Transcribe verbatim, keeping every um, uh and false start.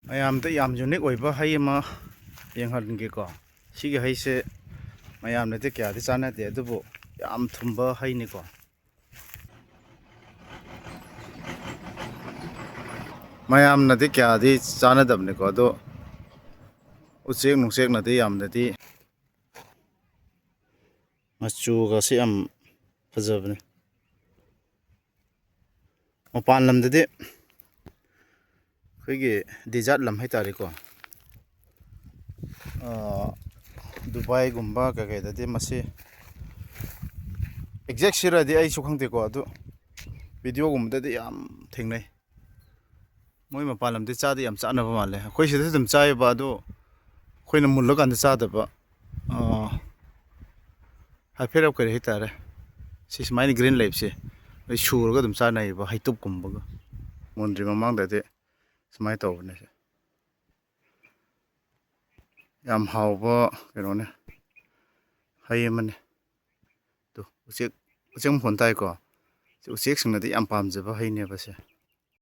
ꯃꯌꯥꯝꯗ ꯌꯥꯝ ꯌꯨꯅꯤꯛ ꯑꯣꯏꯕ ꯍꯩ ꯑꯃ ꯌꯦꯡꯍꯟꯒꯦꯀꯣ꯫ ꯁꯤꯒꯤ ꯍꯩꯁꯦ ꯃꯌꯥꯝꯅꯗꯤ ꯀꯌꯥꯗꯤ ꯆꯥꯟꯅꯗꯦ, ꯑꯗꯨꯕꯨ ꯌꯥꯝ ꯊꯨꯝꯕ ꯍꯩꯅꯤꯀꯣ꯫ ꯃꯌꯥꯝꯅꯗꯤ ꯀꯌꯥꯗꯤ ꯆꯥꯟꯅꯗꯕꯅꯤꯀꯣ, ꯑꯗꯣ ꯎꯆꯦꯛ ꯅꯨꯡꯆꯦꯛꯅꯗꯤ ꯌꯥꯝꯅꯗꯤ, ꯃꯆꯨꯒꯁꯦ ꯌꯥꯝ ꯐꯖꯕꯅꯦ꯫ ꯃꯄꯥꯟ ꯂꯝꯗꯗꯤ ꯑꯩꯈꯣꯏꯒꯤ ꯗꯤꯖꯥꯔꯠ ꯂꯝ ꯍꯥꯏꯇꯥꯔꯦꯀꯣ, ꯗꯨꯕꯥꯏꯒꯨꯝꯕ ꯀꯩꯀꯩꯗꯗꯤ ꯃꯁꯤ ꯑꯦꯛꯖꯦꯛ ꯁꯤꯔꯗꯤ ꯑꯩꯁꯨ ꯈꯪꯗꯦꯀꯣ, ꯑꯗꯨ ꯚꯤꯗꯤꯑꯣꯒꯨꯝꯕꯗꯗꯤ ꯌꯥꯝ ꯊꯦꯡꯅꯩ꯫ ꯃꯣꯏ ꯃꯄꯥꯟ ꯂꯝꯗꯤ ꯆꯥꯗꯤ ꯌꯥꯝ ꯆꯥꯅꯕ ꯃꯥꯜꯂꯦ꯫ ꯑꯩꯈꯣꯏ ꯁꯤꯗꯁꯨ ꯑꯗꯨꯝ ꯆꯥꯏꯌꯦꯕ, ꯑꯗꯣ ꯑꯩꯈꯣꯏꯅ ꯃꯨꯜꯂꯀꯥꯟꯗ ꯆꯥꯗꯕ꯫ ꯑꯥ, ꯍꯥꯏꯐꯦꯠ ꯀꯔꯤ ꯍꯥꯏꯇꯥꯔꯦ, ꯁꯤ ꯁꯨꯃꯥꯏꯅ ꯒ꯭ꯔꯤꯟ ꯂꯩꯕꯁꯦ ꯑꯩ ꯁꯨꯔꯒ ꯑꯗꯨꯝ ꯆꯥꯅꯩꯌꯦꯕ, ꯍꯩꯇꯨꯞꯀꯨꯝꯕꯒ꯫ ꯃꯨꯟꯗ꯭ꯔꯤ ꯃꯃꯥꯡꯗꯗꯤ ꯁꯨꯃꯥꯏꯅ ꯇꯧꯕꯅꯦ꯫ ꯌꯥꯝ ꯍꯥꯎꯕ ꯀꯩꯅꯣꯅꯦ, ꯍꯩ ꯑꯃꯅꯦ꯫ ꯑꯗꯨ ꯎꯆꯦꯛ, ꯎꯆꯦꯛ ꯃꯈꯣꯟ ꯇꯥꯏꯀꯣ꯫ ꯁꯤ ꯎꯆꯦꯛꯁꯤꯡꯅꯗꯤ ꯌꯥꯝ ꯄꯥꯝꯖꯕ ꯍꯩꯅꯦꯕ ꯁꯦ꯫